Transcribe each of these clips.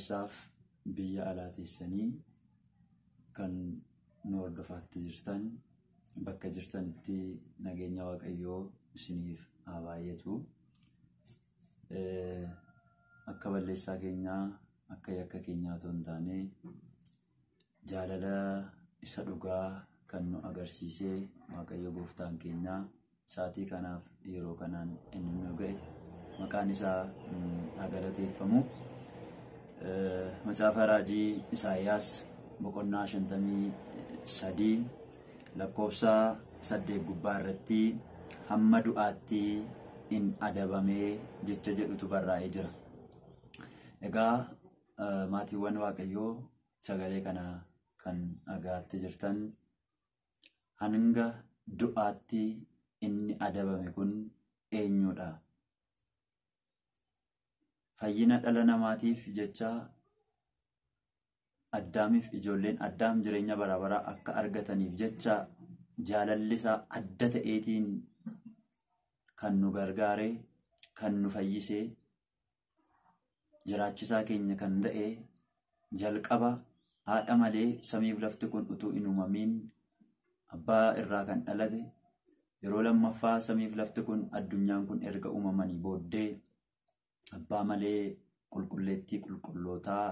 keessaaf biyya alaa teessanii kan nu hordofaatti jirtan bakka jirtanitti nageenya Waaqayyoo isiniif haa baay'atu. Akka balleessaa keenyaa akka yakka keenyaa otoo hin taane jaalala isa dhugaa kan nu agarsiisee Waaqayyo gooftaan keenyaa sa'aatii kanaaf yeroo kanaan inni nu ga'e maqaan isaa haa galateeffamu. Macaafa Raajii Isaayyaas boqonnaa 53 lakkoofsa 8 gubbaa irratti hamma du'aatti in adabamee jecha jedhutu barraa'ee jira. Egaa maatiiwwan Waaqayyoo sagalee kana kan dhagaatti jirtan hanga du'aatti inni adabame kun eenyudha? Fayyina dhala namaatiif jecha Addaamiif ijoolleen Addaam jireenya bara baraa akka argataniif jecha jaalalli isaa adda ta'eetiin kan nu gargaare, kan nu fayyise, jiraachisaa keenya kan ta'e jalqaba haadha malee samiif lafti kun utuu hin uumamiin abbaa irraa kan dhalate yeroo lammaffaa samiif lafti kun addunyaan kun erga uumamanii booddee abbaa malee qulqulleettii qulqullootaa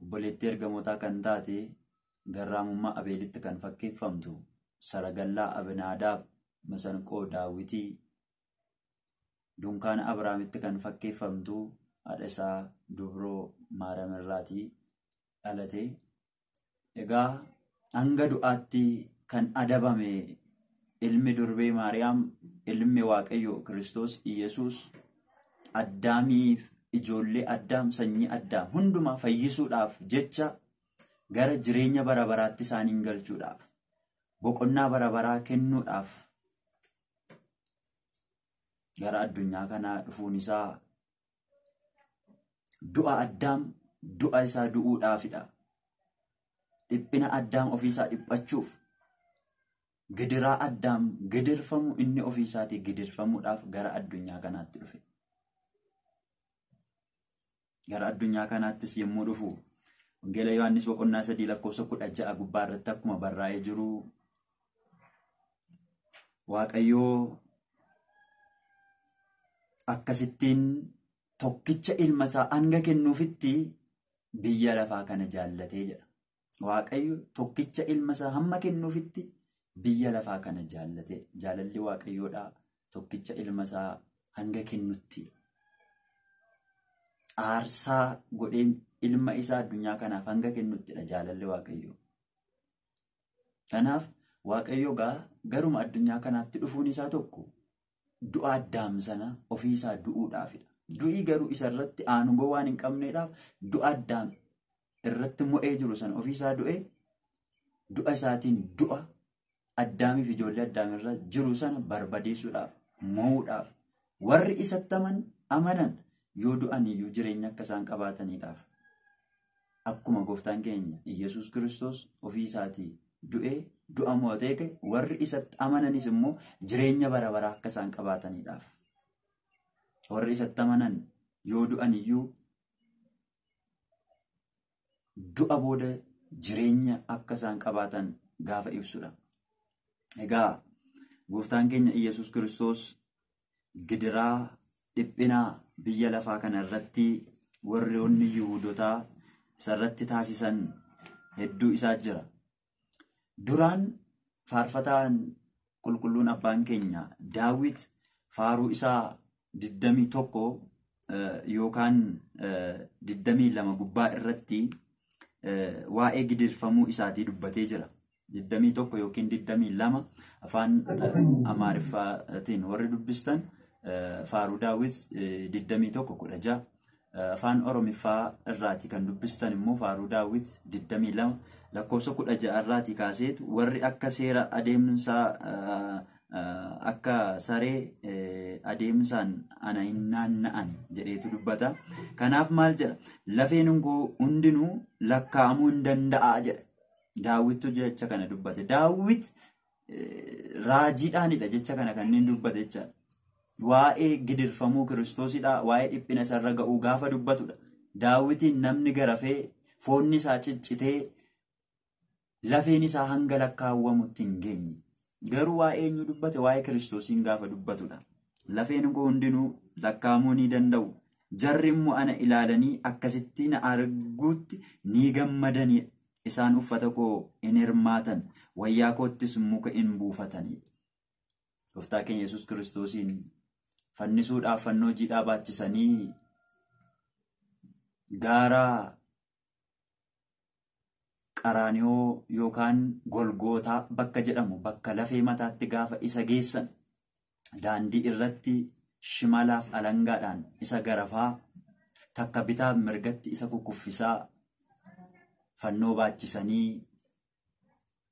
obboleettii ergamootaa kan taate garraamummaa Abeelitti kan fakkeeffamtu saragallaa Abinaadaab masanqoo Daawitii dunkaana Abrahaamitti kan fakkeeffamtu haadha isaa dubroo Maariyaam irraatii dhalate. Egaa hanga du'aatti kan adabame ilmi durbee Maariyaam ilmi Waaqayyo Kiristoos Iyyasuus Addaamiif ijoollee Addaam sanyii Addaam hundumaa fayyisuudhaaf jecha gara jireenya bara baraatti isaaniin galchuudhaaf boqonnaa bara baraa kennuudhaaf gara addunyaa kanaa dhufuun isaa du'a Addaam du'a isaa du'uudhaafidha. Dhiphina Addaam ofiisaa dhiphachuuf gidiraa Addaam gidirfamu inni ofiisaatii gidirfamuudhaaf gara addunyaa kanaatti dhufe. Gara addunyaa kanaattis yommuu dhufu Wangeela Yohaannis boqonnaa 3 lakkoofsa 16 gubbaa irratti akkuma barraa'ee jiru Waaqayyoo akkasittiin tokkicha ilma isaa hanga kennuufitti biyya lafaa kana jaallatee jedha. Waaqayyo tokkicha ilma isaa hamma kennuufitti biyya lafaa kana jaallatee jaalalli Waaqayyoodhaa tokkicha ilma isaa hanga kennutti aarsaa godhee ilma isaa addunyaa kanaaf hanga kennuttidha jaalalli Waaqayyoo. Kanaaf Waaqayyo garuma addunyaa kanaatti dhufuun isaa tokko du'a Addaam sana ofii isaa du'uudhaafidha. Du'i garuu isa irratti aangoo waan hin qabneedhaaf du'a Addaam irratti mo'ee jiru sana ofii isaa du'ee du'a isaatiin du'a Addaamiif ijoollee Addaam irra jiru sana barbadeessuudhaaf mo'uudhaaf warri isatti amanan yoo du'an iyyuu jireenya akka isaan qabaataniidhaaf akkuma gooftaan keenya Iyyasuus Kiristoos ofii isaatii du'ee du'a mo'atee ka'e warri isatti amananis immoo jireenya bara baraa akka isaan qabaataniidhaaf warri isatti amanan yoo du'an iyyuu du'a booda jireenya akka isaan qabaatan gaafa ibsudha. Egaa gooftaan keenya Iyyasuus Kiristoos gidiraa dhiphinaa biyya lafaa kana irratti warroonni Yihuudotaa isarratti taasisan hedduu isaa jira. Duraan faarfataan qulqulluun abbaan keenya Daawit faaruu isaa 21 yookaan 22 gubbaa irratti waa'ee gidirfamuu isaatii dubbatee jira. 21 yookiin 22 afaan Amaariffaatiin warri dubbistan faaruu Daawit 21 16 afaan Oromiffaa irraatii kan dubbistan immoo faaruu Daawit 22 lakkoofsa 16 irraatii kaaseetu warri akka seera adeemsaa akka saree adeemsaan ana hin naanna'an jedheetu dubbata. Kanaaf maal jedha? Lafeen hundinuu lakkaa'amuu hin danda'a jedha. Daawwittu jecha kana dubbate. Daawwit raajiidhaanidha jecha kana kan inni dubbate jecha. Waa'ee gidirfamuu Kiristoosidha. Waa'ee dhiphina isarra ga'uu gaafa dubbatudha. Daawitiin namni garafee foonni isaa ciccitee lafeen isaa hanga lakkaawwamutti hin geenye. Garuu waa'ee eenyu dubbate? Waa'ee Kiristoosiin gaafa dubbatudha. Lafeen koo hundinuu lakkaa'amuu ni danda'u. Jarri immoo ana ilaalanii akkasitti na arguutti ni gammadanidha. Isaan uffata koo in hirmaatan, wayyaa koottis muka in buufatanidha. Gooftaa keenya Yesuus Kiristoosiin fannisuudhaaf fannoo jiidhaa baachisanii gaara Qaraaniyoo yookaan Golgootaa bakka jedhamu bakka lafee mataatti gaafa isa geessan daandii irratti shimalaaf alangaadhaan isa garafaa takka bitaaf mirgatti isa kukkuffisaa fannoo baachisanii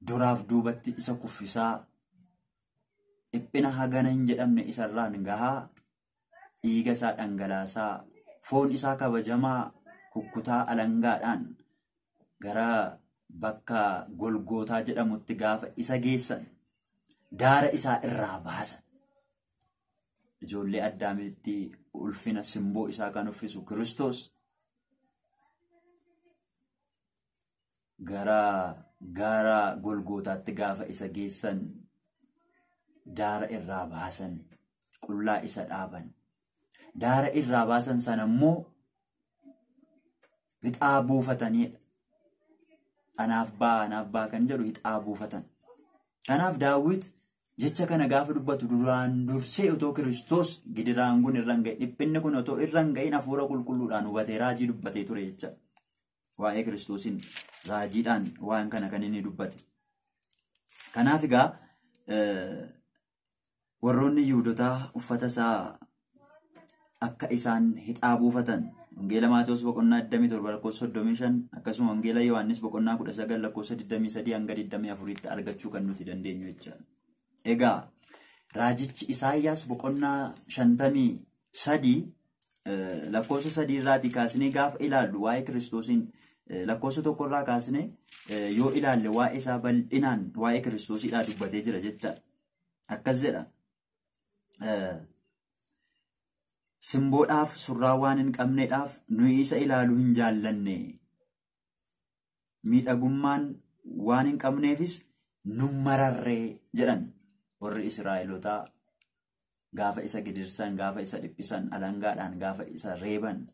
duraaf duubatti isa kuffisaa dhiphina hagana hin jedhamne isarraan gahaa dhiiga isaa dhangalaasaa foon isaa kabajamaa kukkutaa alangaadhaan gara bakka Golgootaa jedhamutti gaafa isa geessan daara isaa irraa baasan. Ijoollee Addaamitti ulfina simboo isaa kan uffisu Kiristoos gara gaara Golgootaatti gaafa isa geessan daara irraa baasan, qullaa isa dhaaban. Daara irraa baasan sana immoo hixaa buufatanidha. Anaaf ba'a, anaaf ba'a kan jedhu hixaa buufatan. Kanaaf Daawit jecha kana gaafa dubbatu duraan dursee otoo Kiristoos gidiraan kun irra hin ga'in, dhiphinni kun otoo irra hin ga'in hafuura qulqulluudhaan hubatee raajii dubbatee ture jecha. Waa'ee Kiristoosiin raajiidhaan waan kana kan inni dubbate. Kanaaf egaa warroonni Yihuudotaa uffata isaa akka isaan hixaa buufatan Wangeela Maatewos boqonnaa 27 lakkoofsa 35 akkasuma Wangeela Yohaannis boqonnaa 19 lakkoofsa 23 hanga 24tti argachuu kan nuti dandeenyu jechaadha. Egaa raajichi Isaayyaas boqonnaa 53 lakkoofsa 3 irraatii kaasnee gaafa ilaallu waa'ee Kiristoosiin lakkoofsa 1 irraa kaasnee yoo ilaalle waa'ee isaa bal'inaan waa'ee Kiristoosiidhaa dubbatee jira jechaadha. Akkas jedha. Simboodhaaf surraa waan hin qabneedhaaf nuyi isa ilaaluu hin jaallanne. Miidhagummaan waan hin qabneefis nu mararree jedhan warri Israa'elotaa gaafa isa gidirsan, gaafa isa dhiphisan, alangaadhaan gaafa isa reeban,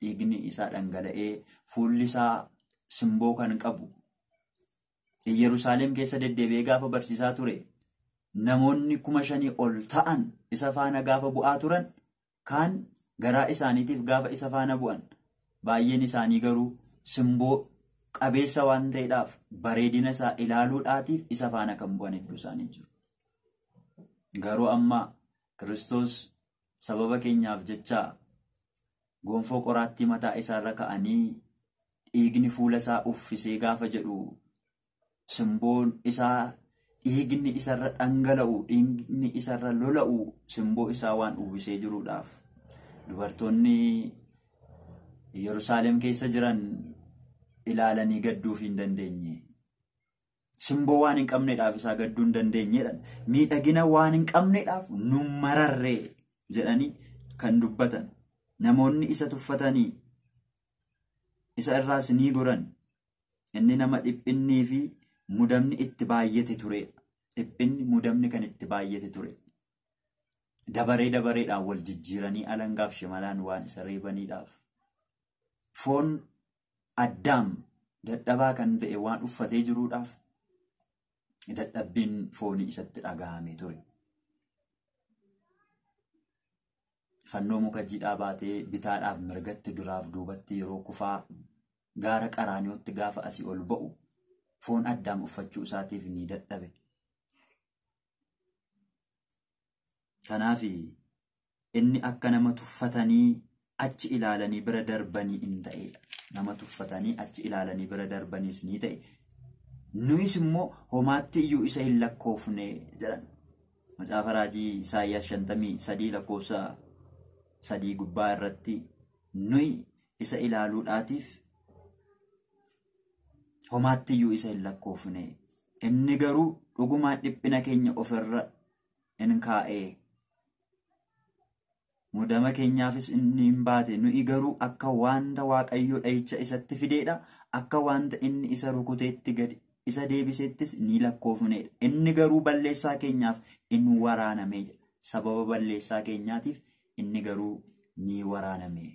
dhiigni isaa dhangala'ee fuulli isaa simboo kan qabu. Yerusaalem keessa deddeebi'ee gaafa barsiisaa ture namoonni 5,000 ol ta'an isa faana gaafa bu'aa turan kaan garaa isaaniitiif gaafa isa faana bu'an baay'een isaanii garuu simboo qabeessa waan ta'eedhaaf bareedina isaa ilaaluudhaatiif isa faana kan bu'an hedduu isaanii jiru. Garuu amma Kiristoos sababa keenyaaf jecha gonfoo qoraattii mataa isaarra ka'anii dhiigni fuula isaa uffisee gaafa jedhu simboon isaa dhiigni isarra dhangala'u, dhiigni isarra lola'u simboo isaa waan uwwisee jiruudhaaf dubartoonni Yerusaalem keessa jiran ilaalanii gadduuf hin dandeenye. Simboo waan hin qabneedhaaf isaa gadduu hin dandeenyedha. Miidhagina waan hin qabneedhaaf nu mararree jedhanii kan dubbatan. Namoonni isa tuffatanii isa irraas ni goran. Inni nama dhiphinnii fi mudamni itti baay'ate ture. Dhiphinni mudamni kan itti baay'ate ture. Dabaree dabareedhaan wal jijjiiranii alangaaf shimalaan waan isa reebaniidhaaf. Foon Addaam dadhabaa kan ta'e waan uffatee jiruudhaaf dadhabbiin foonii isatti dhaga'amee ture. Fannoo muka jiidhaa baatee bitaadhaaf mirgatti duraaf duubatti yeroo kufaa gaara Qaraaniyootti gaafa asii ol ba'u foon Addaam uffachuu isaatiif ni dadhabe. Kanaaf inni akka nama tuffatanii achi ilaalanii bira darbanii hin ta'edha. Nama tuffatanii achi ilaalanii bira darbaniis ni ta'e. Nuyis immoo homaatti iyyuu isa hin lakkoofne jedhan. Macaafa raajii Isaayyaas 53 lakkoofsa 3 gubbaa irratti nuyi isa ilaaluudhaatiif homaatti iyyuu isa hin lakkoofne. Inni garuu dhugumaan dhiphina keenya ofirra in kaa'e. Mudama keenyaafis inni hin baate. Nuyi garuu akka wanta Waaqayyoo dha'icha isatti fideedha. Akka wanta inni isa rukuteetti gadi isa deebiseettis ni lakkoofneedha. Inni garuu balleessaa keenyaaf in waraaname jedha. Sababa balleessaa keenyaatiif inni garuu ni waraaname.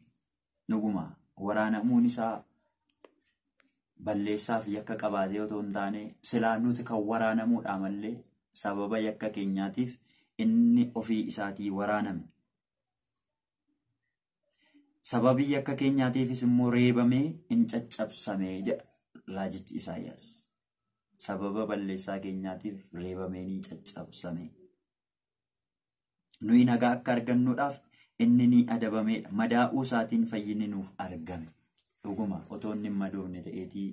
Dhuguma waraanamuun isaa balleessaaf yakka qabaatee otoo hin taane silaa nuti kan waraanamuudha malee sababa yakka keenyaatiif inni ofii isaatii waraaname. Sababii yakka keenyaatiifis immoo reebamee in caccabsame jedha raajichi Isaayyaas. Sababa balleessaa keenyaatiif reebamee ni caccabsame. Nuyi nagaa akka argannuudhaaf inni ni adabameedha. Madaa'uu isaatiin fayyinni nuuf argame. Dhuguma otoo inni hin madoofne ta'eetii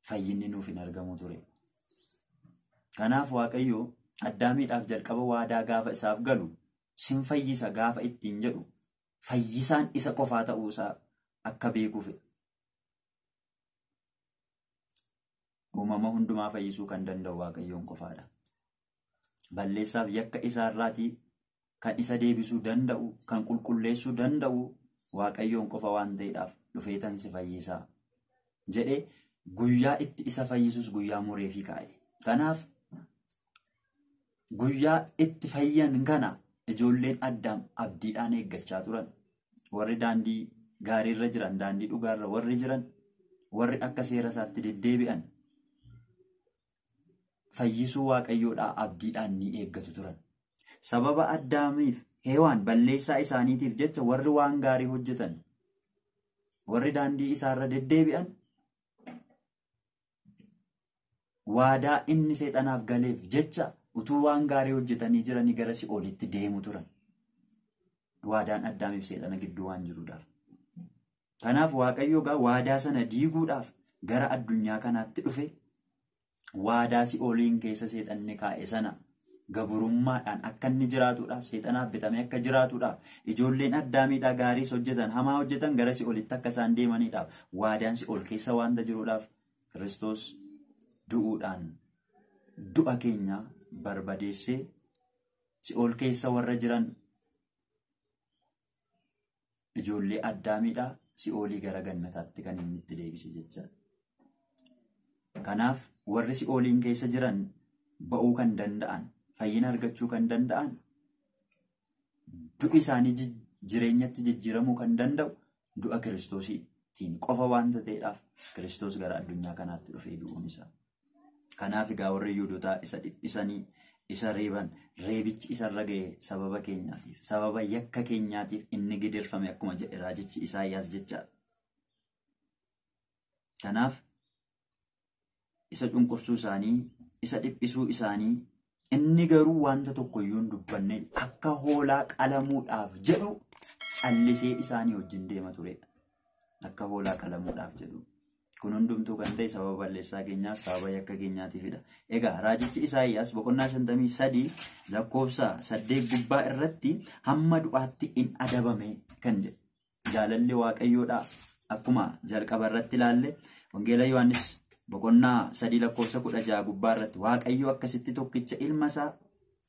fayyinni nuuf hin argamu ture. Kanaaf Waaqayyo Addaamiidhaaf jalqaba waadaa gaafa isaaf galu sin fayyisa gaafa ittiin jedhu fayyisaan isa qofaa ta'uu isaa akka beekuuf. Uumama hundumaa fayyisuu kan danda'u Waaqayyoon qofaadha. Balleessaaf yakka isaarraatii kan isa deebisuu danda'u, kan qulqulleessuu danda'u Waaqayyoon qofa waan ta'eedhaaf dhufeetan si fayyisaa jedhee guyyaa itti isa fayyisus guyyaa mureefii kaa'e. Kanaaf guyyaa itti fayyan kana ijoolleen Addaam abdiidhaan eeggachaa turan. Warri daandii gaariirra jiran, daandii dhugaarra warri jiran, warri akka seera isaatti deddeebi'an fayyisuu Waaqayyoodhaa abdiidhaan ni eeggatu turan. Sababa Addaamiif Heewaan balleessaa isaaniitiif jecha warri waan gaarii hojjetan, warri daandii isaarra deddeebi'an waadaa inni seexanaaf galeef jecha utuu waan gaarii hojjetanii jiranii gara si'oolitti deemu turan. Waadaan Addaamiif seexana gidduu waan jiruudhaaf. Kanaaf Waaqayyo egaa waadaa sana diiguudhaaf gara addunyaa kanaatti dhufe waadaa si'ooliin keessa seexanni kaa'e sana gabrummaadhaan akka inni jiraatuudhaaf seexanaaf bitamee akka jiraatuudhaaf ijoolleen Addaamiidhaa gaariis hojjetan hamaa hojjetan gara si'oolitti akka isaan deemaniidhaaf waadaan si'ool keessa waanta jiruudhaaf Kiristoos du'uudhaan du'a keenya barbadeessee si'ool keessa warra jiran ijoollee Addaamiidhaa si'oolii gara gannataatti kan inni itti deebise jechaadha. Kanaaf warri si'ooliin keessa jiran ba'uu kan danda'an, fayyina argachuu kan danda'an, du'i isaanii jireenyatti jijjiiramuu kan danda'u du'a Kiristoosiitiin qofa waanta ta'eedhaaf Kiristoos gara addunyaa kanaatti dhufee du'uun isaa. Kanaaf egaa warri Yihuudootaa isa dhiphisanii isa reeban, reebichi isarra ga'e sababa keenyaatiif, sababa yakka keenyaatiif inni gidirfame akkuma jedhe raajichi Isaayyaas jechaadha. Kanaaf isa cunqursuu isaanii, isa dhiphisuu isaanii, inni garuu wanta tokkoyyuu hin dubbanne akka hoolaa qalamuudhaaf jedhu callisee isaanii wajjin deema turedha. Akka hoolaa qalamuudhaaf jedhu. Kun hundumtuu kan ta'e sababa balleessaa keenyaaf, sababa yakka keenyaatiifidha. Egaa raajichi Isaayyaas boqonnaa 53 lakkoofsa 8 gubbaa irratti hamma du'aatti in adabame kan jedhu. Jaalalli Waaqayyoodha. Akkuma jalqaba irratti ilaalle Wangeela Yohaannis boqonnaa 3 lakkoofsa 16 gubbaa irratti Waaqayyo akkasitti tokkicha ilma isaa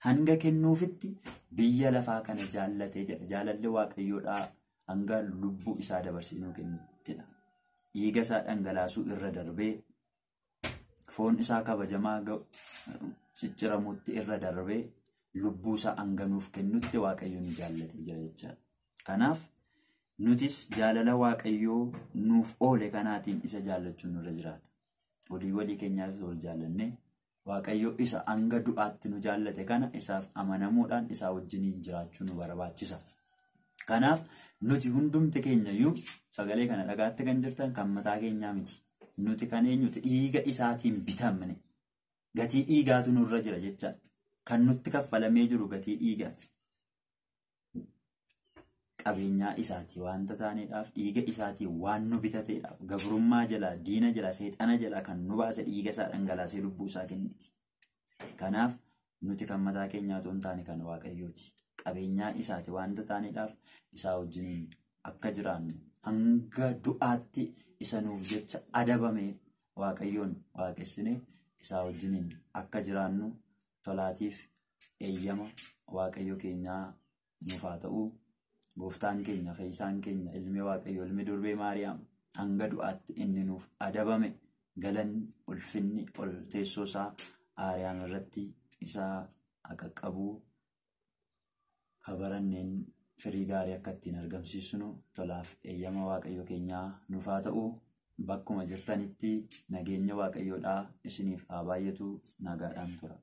hanga kennuufitti biyya lafaa kana jaallatee jedha. Jaalalli Waaqayyoodha hanga lubbuu isaa dabarsee nuu kennuttidha. Dhiiga isaa dhangalaasuu irra darbee foon isaa kabajamaa cicciramutti irra darbee lubbuu isaa hanga nuuf kennutti Waaqayyo nu jaallatee jira jechaadha. Kanaaf nutis jaalala Waaqayyoo nuuf oole kanaatiin isa jaallachuun nurra jiraata. Walii walii keenyaafis wal jaallannee Waaqayyo isa hanga du'aatti nu jaallate kana isaaf amanamuudhaan isaa wajjiniin jiraachuu nu barbaachisa. Kanaaf nuti hundumti keenyayyuu sagalee kana dhagaatti kan jirtan kan mataa keenyaa miti. Nuti kan eenyuti dhiiga isaatiin bitamne. Gatii dhiigaatu nurra jira jecha. Kan nutti kaffalamee jiru gatii dhiigaati. Qabeenyaa isaati waanta taaneedhaaf dhiiga isaatiin waan nu bitateedhaaf gabrummaa jalaa, diina jalaa, seexana jalaa kan nu baase dhiiga isaa dhangalaasee lubbuu isaa kenneeti. Kanaaf nuti kan mataa keenyaa otoo hin taane kan Waaqayyooti. Qabeenyaa isaati waanta taaneedhaaf isaa wajjiniin akka jiraannu hanga du'aatti isa nuuf jecha adabame Waaqayyoon waaqessine isaa wajjiniin akka jiraannu tolaatiif eeyyama Waaqayyo keenyaa nuuf haa ta'u. Gooftaan keenya, fayyisaan keenya, ilmi Waaqayyoo, ilmi durbee Maariyaam hanga du'aatti inni nuuf adabame galanni ulfinni ol teessoo isaa Aariyaam irratti isaa qaqqabuu kabaranneen firii gaarii akka ittiin argamsiisnu tolaaf eeyyama Waaqayyo keenyaa nuuf haa ta'u. Bakkuma jirtanitti nageenya Waaqayyoodhaa isiniif haa baay'atu, nagaadhaan tura.